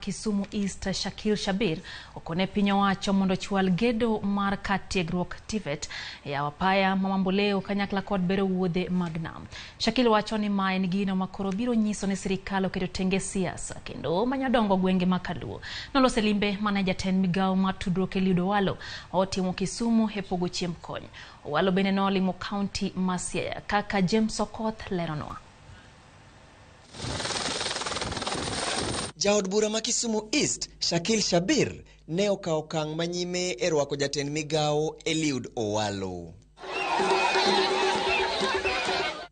Kisumu East Shakil Shabir okone piny owacho mondo ochwal gedo mar kar tiegruok TVET e yawo apaya ma Mamboleo kanyakla kod bero wuodhe mag nam. Shakil wacho ni ma en gino ma koro biro nyiso ni sirikal oketo tenge siasa kendo manyo dongo gwenge ma Kaluo. Nolose limbe mane jatend migawo mar tudruok Eliud Owalo otimo Kisumu e pogo chiemb kony. Owalo bende nolimo kaunti ma Siaya kaka James Okoth leronwa. Jaod bura ma Kisumu East, Shakil Shabir, ne okawo okang' manyime e rwako jatend migawo Eliud Owalo.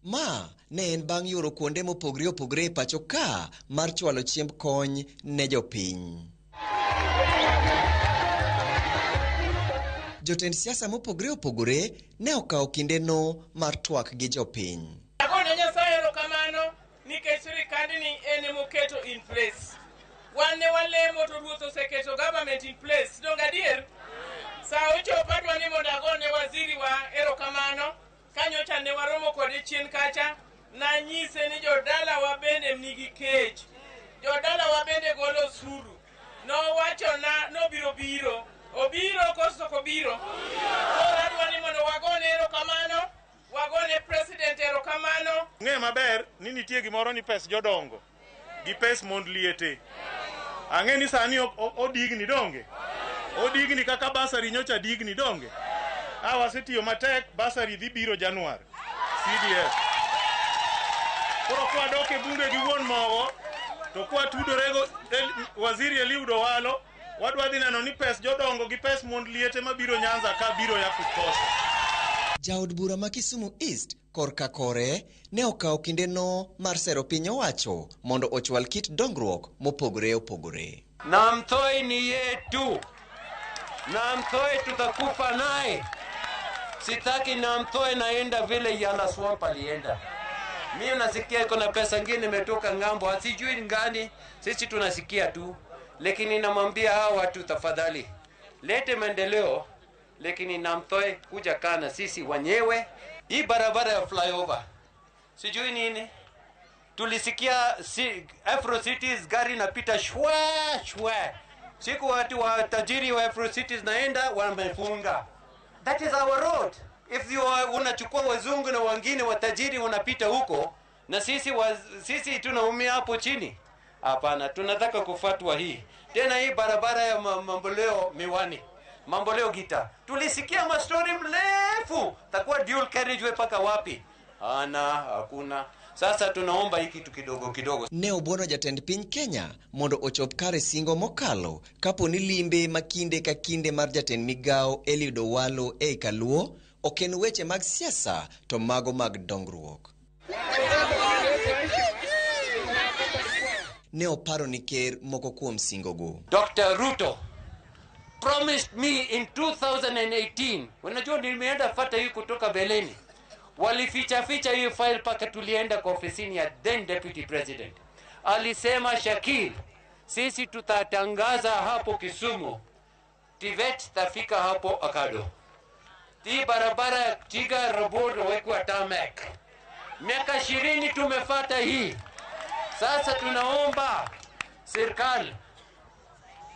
Ma ne en bang' yuoro kuonde mopogre opogre e pacho ka mar chwalo chiemb kony ne jopiny. Jotend siasa mopogre opogore ne okawo kindeno mar twak gi jopiny. Agone Nyasaye erokamano nikech sirikandni en emoketo in place. Wan ne walemo to ruoth oseketo government in place. Donge adier? Sa ochopo adwa ni mondo agone waziri wa erokamano. Kanyocha ne waromo kode chien kacha, nanyise ni jodalawa bende nigi kech. Jodalawa bende golo osuru. Nowachona nobiro biro. Obiro koso ok obiro? Koro adwa ni mondo wagone erokamano. Wagone president erokamano. Ng'e maber ni nitie gimoro ni pes jodongo gi pes mond liete. Ang'e ni sani odigni donge? Odigni kaka basari nyocha digni donge? A wasetiyo matek, basari dhi biro Januar. CDF. Koro kwadok e bunge gi wuon mogo, to kwatudore go waziri Eliud Owalo, wadwa dhi neno ni pes jodongo gi pes mond liete mabiro Nyanza ka biro ya kutosha. Jaod bura ma Kisumu East korka kore ne okawo kindeno mar sero piny owacho mondo ochwal kit dongruok mopogore opogore. Namtoi ni yetu, Namtoi tutakufa naye. Sitaki Namtoi naenda vile Yala Swamp alienda. Mimi nasikia kuna pesa ngine imetoka ng'ambo, asijui ngani, sisi tunasikia tu, lakini namwambia hawa watu tafadhali, lete maendeleo, lakini Namtoi kuja kana sisi wenyewe. Hii barabara ya flyover sijui nini, tulisikia si, Afro Cities gari napita shwa shwa, siku watu wa tajiri wa Afro Cities naenda wamefunga. That is our road. If you are, unachukua wazungu na wengine watajiri wanapita huko na sisi, sisi tunaumia hapo chini. Hapana, tunataka kufuatwa hii tena. Hii barabara ya Mamboleo Miwani, Mamboleo Gita, tulisikia mastori mrefu, takuwa dual carriageway paka wapi? Ana hakuna. Sasa tunaomba hii kitu kidogo kidogo. Ne obuono jatend piny Kenya mondo ochop kare singo mokalo kapo ni limbe ma kinde ka kinde mar jatend migawo Eliud Owalo ei Kaluo ok en weche mag siasa to mago mag dongruok. Ne oparo ni ker moko kuom singogo. Dr. Ruto promised me in 2018. Unajua nimeenda fata hii kutoka beleni. Walificha ficha hiyo file paka tulienda kwa ofisini ya then deputy president. Alisema Shakil, sisi tutatangaza hapo Kisumu, TVET tafika hapo Akado. Hii barabara ya Tiga Robot wekwa tarmac. Miaka 20 tumefata hii. Sasa tunaomba serikali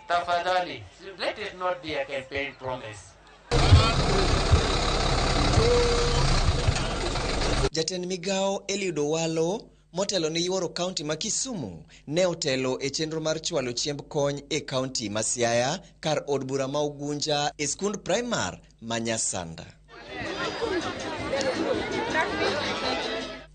tafadhali, let it not be a campaign promise. Jatend migawo Eliud Owalo motelo ni yuoro kaunti ma Kisumu ne otelo e chenro mar chwalo chiemb kony e kaunti ma Siaya kar od bura ma Ugunja e skund primar ma Nyasanda.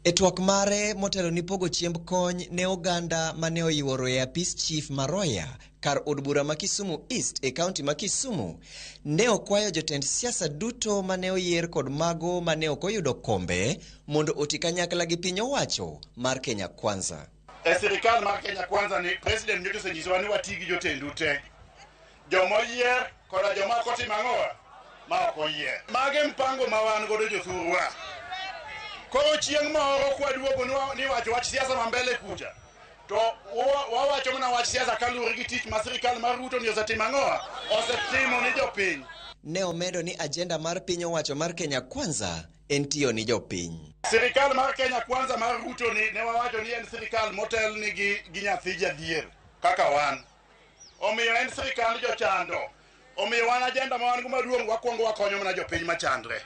E twak mare motelo ni pogo chiemb kony ne oganda mane oyuoro e apis chief Maroya kar od bura ma Kisumu East e kaunti ma Kisumu, ne okwayo jotend siasa duto mane oyier kod mago mane ok oyudo kombe mondo oti kanyakla gi piny owacho mar Kenya Kwanza. E sirikal mar Kenya Kwanza ni president nyocha osenyisowa ni wati gi jotendu te, joma oyier koda joma ok otimo ang'owa ma ok oyier. Mage mpango ma wan godo jothurwa. Koro chieng' moro kwaduogo ni wacho wach siasa ma mbele kucha, to wawacho mana wach siasa kaluwore gi tich ma sirikal mar Ruto ni osetimo ang'owa, osetimo ni jopiny. Ne omedo ni agenda mar piny owacho mar Kenya Kwanza en tiyo ni jopiny. Sirikal mar Kenya Kwanza mar Ruto ni ne wawacho ni en sirikal motelni gi nyathi jadier kaka wan. Omiyo en sirikand jochando. Omiyo wan agenda ma wan go maduong' wakwongo wakonyo mana jopiny machandre.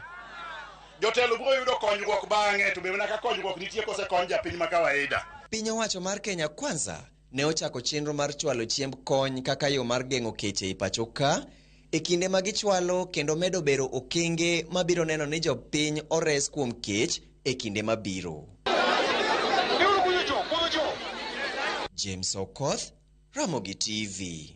Jotelo biro yudo konyruok bang'e to be mana ka konyruok nitie kosekony japiny ma kawaida. Piny owacho mar Kenya Kwanza ne ochako chenro mar chwalo chiemb kony kaka yo mar geng'o keche e pacho ka e kinde ma gichwalo kendo medo bero okenge mabiro neno ni jopiny ores kuom kech e kinde mabiro. James Okoth, Ramogi TV.